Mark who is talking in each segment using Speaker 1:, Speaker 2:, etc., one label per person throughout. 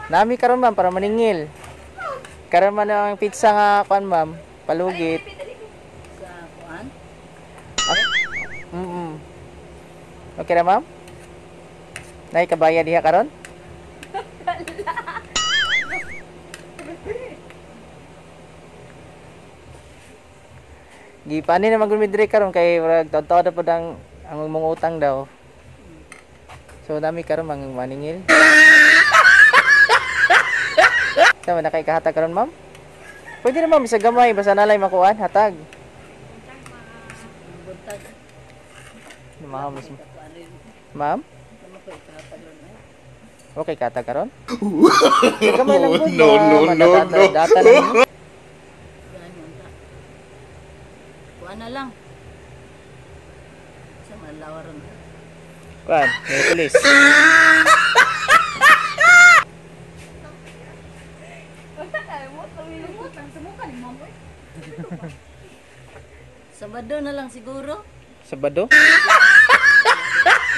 Speaker 1: Nami karon, ma'am, para maningil. Karon man ang pizza nga kuan, ma'am, palugit.
Speaker 2: Sa kuan?
Speaker 1: Ah. Okay ra, ma'am? Nay kabaya diha karon? Gipani na magumi diri karon kay murag taud-taud na pud ang mong utang daw. So nami karon mang maningil. Tama na kay kahatag karon, ma'am? Pwede na, ma'am, sa gamay basta nalay makuan hatag.
Speaker 2: Buntag.
Speaker 1: Ma'am, ma'am? Okay katag karon? Gamay lang pud.
Speaker 3: No, no, no, no.
Speaker 1: Data lang.
Speaker 2: Kuan na lang. Sa malawaron.
Speaker 1: Kuan, may pulis.
Speaker 2: Sabado na lang siguro.
Speaker 1: Sabado?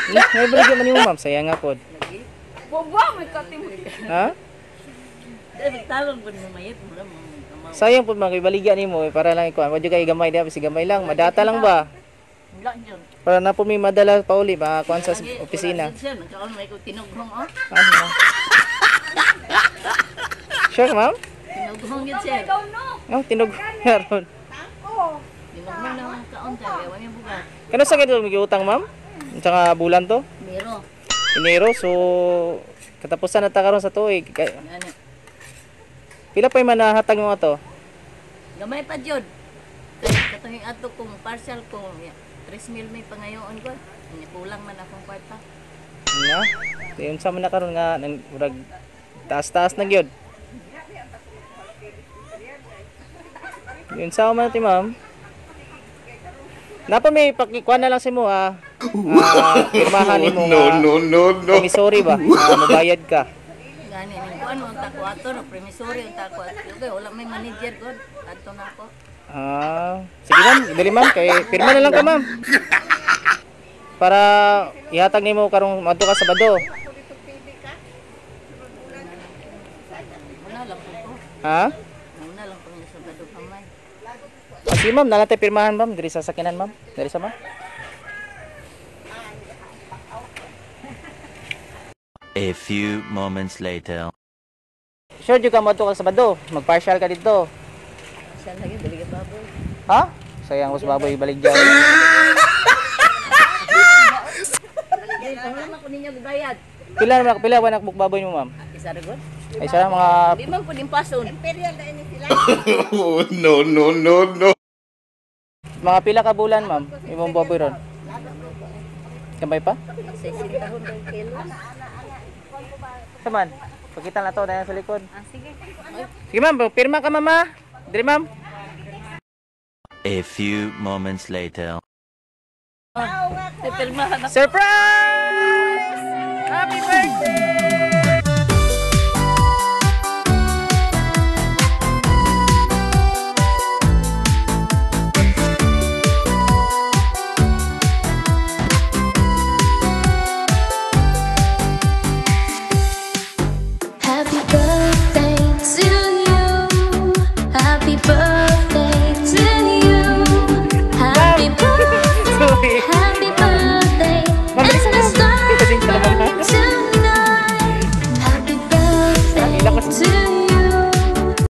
Speaker 1: May balik man nimo, ma'am, sayang nga pod.
Speaker 2: Lagi.
Speaker 4: Buwa, may katim.
Speaker 1: Ha?
Speaker 2: Dahil magtalon po mo mayit mo lang.
Speaker 1: Sayang pod, ma'am, kay baligya nimo eh, para lang ikuan. Wadyo kay gamay diha, basi gamay lang, madata lang ba?
Speaker 2: Wala yun.
Speaker 1: Para na po may madala pa uli, makakuan sa opisina.
Speaker 2: Siya, nagkaon may ko tinughong oh.
Speaker 1: Ano? Sure, ma'am?
Speaker 2: Tinughong yun siya.
Speaker 1: Oh, tinog meron.
Speaker 2: Tinughong na ang kaon siya. Ewan yung bugat.
Speaker 1: Kano sa ganito may utang, ma'am? Tsaka bulan to?
Speaker 2: Miro.
Speaker 1: Enero, so katapusan na ta karon sa tuig.
Speaker 2: Ano?
Speaker 1: Pila pa yung manahatag mo to?
Speaker 2: Gamay pa jud. Kay katong ato kong partial ko 3,000 may pangayoon ko. Nya kulang man akong kwarta.
Speaker 1: Na? Yun sa man na karon nga nang murag taas-taas na gyud. Yun sa man ti, ma'am. Napa may pakikuan na lang si mo ha. Ah, pirmahan nimo
Speaker 3: No,
Speaker 1: nga.
Speaker 3: no, no, no.
Speaker 1: Promissory ba? Ah, mabayad ka.
Speaker 2: Gani ning kuan mo ta ko ato no promissory unta ko ato. Okay, wala may manager god. Adto na ako.
Speaker 1: Ah, sige ma'am, dali ma'am kay pirma na lang ka, ma'am. Para ihatag nimo karong madto ka Sabado.
Speaker 2: Muna lang po ko.
Speaker 1: Ha?
Speaker 2: Muna lang po sa Sabado kamay.
Speaker 1: Ah, sige ma'am, nalatay pirmahan, ma'am, diri sa sakinan, ma'am. Diri sa ma'am.
Speaker 5: A few moments later.
Speaker 1: Sure jud ka moadto ka Sabado, mag-partial ka dito.
Speaker 2: Siya lagi bali ka baboy.
Speaker 1: Ha? Sayang was baboy balik diyan.
Speaker 2: Dili pa man ko ninyo gibayad.
Speaker 1: Pila naman pila wa nakbuk baboy mo, ma'am?
Speaker 2: Isa ra god.
Speaker 1: Ay sa mga
Speaker 2: Di man pud impason.
Speaker 3: Oh, no, no, no, no.
Speaker 1: Mga pila ka bulan, ma'am? Imong baboy ron. Kamay pa?
Speaker 2: 60 tahon kay kilo.
Speaker 1: Saman. Pakita na to na sa likod.
Speaker 2: Ah, sige.
Speaker 1: Sige ma'am, pirma ka, mama. Diri, ma'am.
Speaker 5: A few moments later.
Speaker 2: Pirmahan ako.
Speaker 1: Surprise! Happy birthday!
Speaker 6: Happy birthday to you. Happy birthday to you. Happy birthday. Happy birthday.
Speaker 1: Ma'am,
Speaker 6: And the stars
Speaker 1: Kasing ka naman, ha?
Speaker 6: burning tonight. Happy birthday
Speaker 1: Ang ilakas.
Speaker 6: to